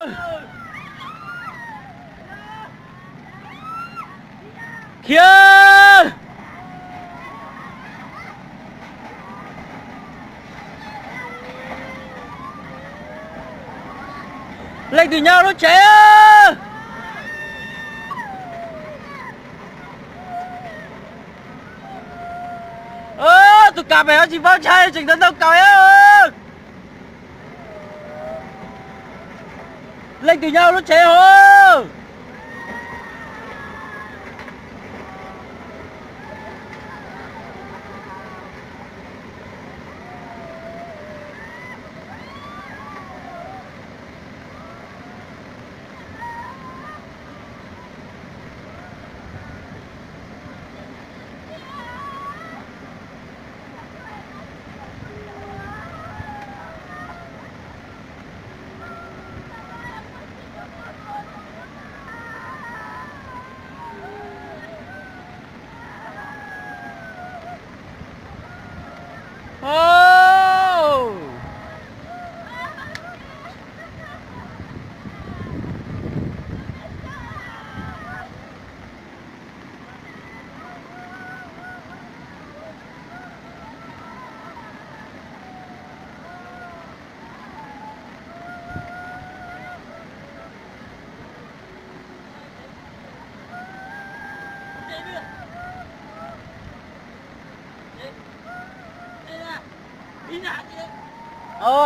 Khiav! Leej twg nyob lub tsev? Tus kav pem tsis paub ntshai tseem tau ntaus kaus. Leej twg nyob lub tsev hauv?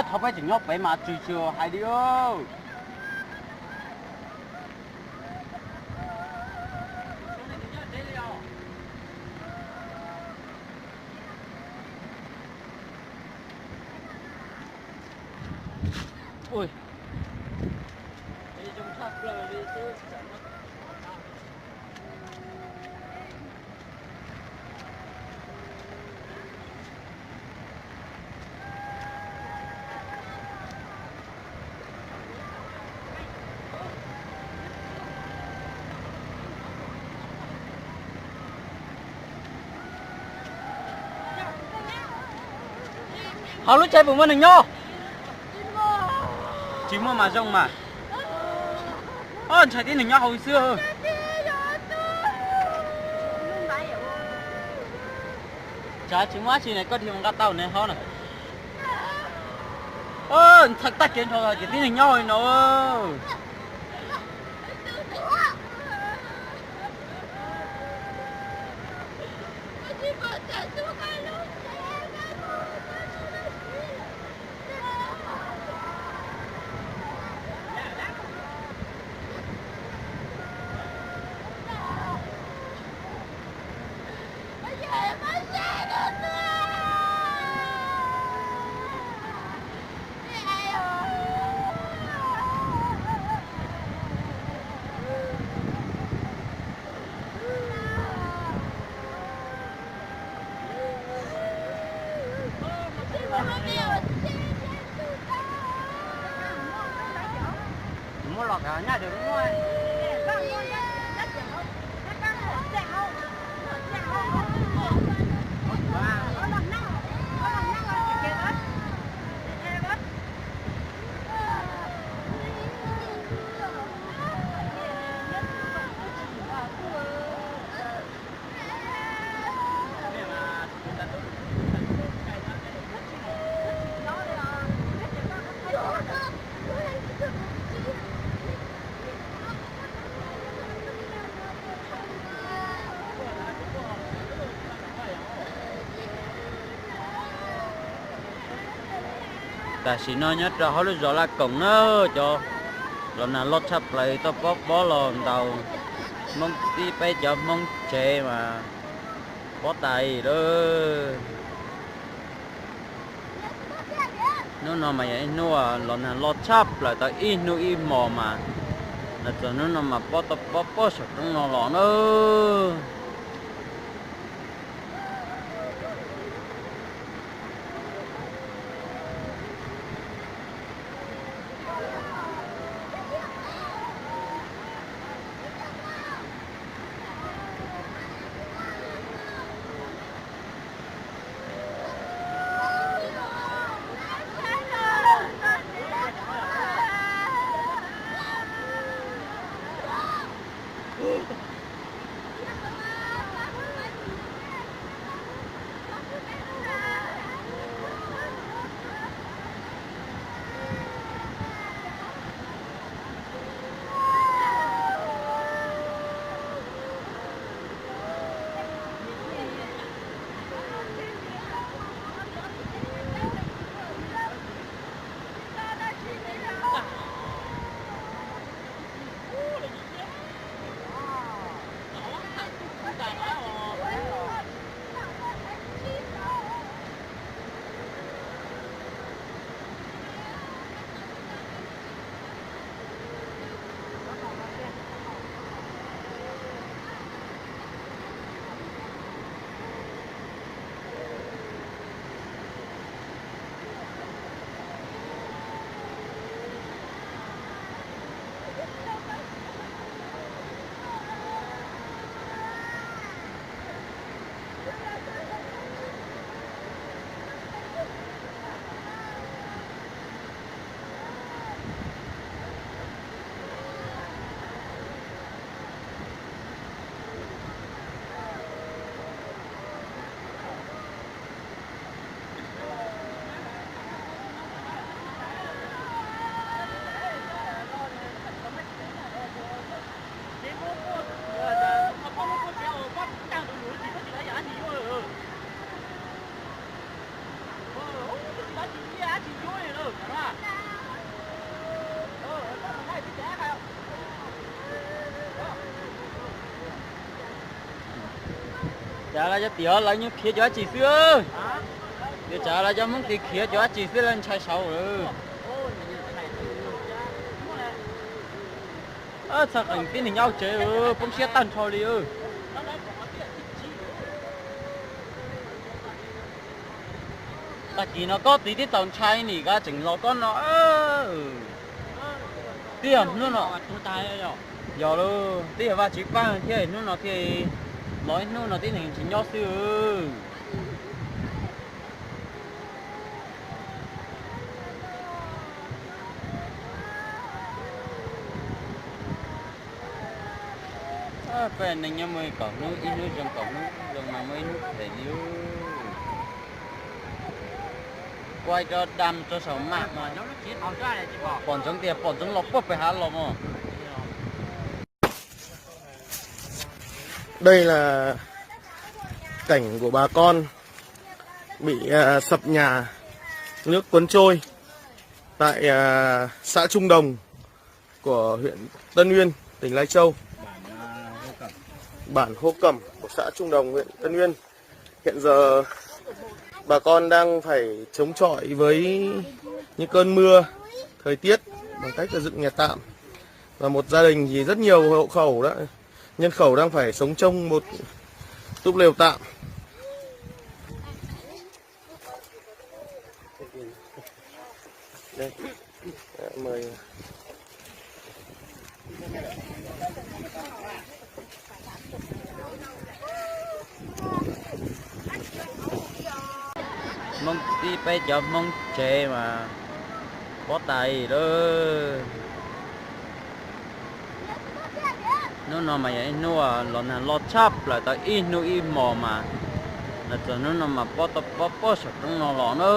Thov peb tseem nyob pem mas tsw tsw hais li. Hauv lub tsev puas muaj neeg nyob? Tsis muaj mas zoo mas. Ntshai tib neeg nyob hauv xwb. Tsam tsis muaj dab tsi ne, koj dhia mus nqa tau ne hov na. Ntshai tag kev nrho ces tib neeg nyob hauv no. Muab los kav nyaj dua muaj. Tam sim no nyob rau hauv lub zos Laj Koom na, cov los nag loj tshaj plaws tau pob pob los ntaus Hmoob tib peb cov Hmoob tsev mas pob tas lawm. Hnub no mas yog ib hnub los nag loj tshaj plaws tau ib hnub ib hmos mas, los txog hnub no mas pob tau pob pob saum roob no los na. Cas lawv cov tim lawv nyob khiav cov dab tsi xwb? Cas lawv cov Hmoob tim khiav cov dab tsi xwb lawv ntshai saud lawm. Txhaj qees tib neeg nyob tsev poob siab tag nrho li. Tag kis no kob tid tib txaus ntshai nim koj tseem los kob no. Twb yog hnub no, yog lawm, twb yog Vajtswv pab thiab hnub no thiaj los ib hnub no tib neeg tsis nyob xwb. Peb neeg nyob muaj kaum hnub, ib hnub zoo kaum hnub, zoo mas muaj ib hnub phem li. Kuaj rau dam rau saum mam mas pom ntsoov tias pom ntsoov los puag pem hav los mas. Đây là cảnh của bà con bị à, sập nhà, nước cuốn trôi tại à, xã Trung Đồng của huyện Tân Uyên, tỉnh Lai Châu. Bản Hô Cẩm của xã Trung Đồng, huyện Tân Uyên. Hiện giờ bà con đang phải chống chọi với những cơn mưa, thời tiết bằng cách là dựng nhà tạm. Và một gia đình thì rất nhiều hộ khẩu đó, nhân khẩu đang phải sống trong một túp lều tạm. Đây. Mời. Hmoob tib peb cov Hmoob tsev mas pob tas lawm. Hnub no mas yog ib hnub los nag loj tshaj plaws tau ib hnub ib hmos mas, los txog hnub no mas pob tau pob pob saum roob no los na.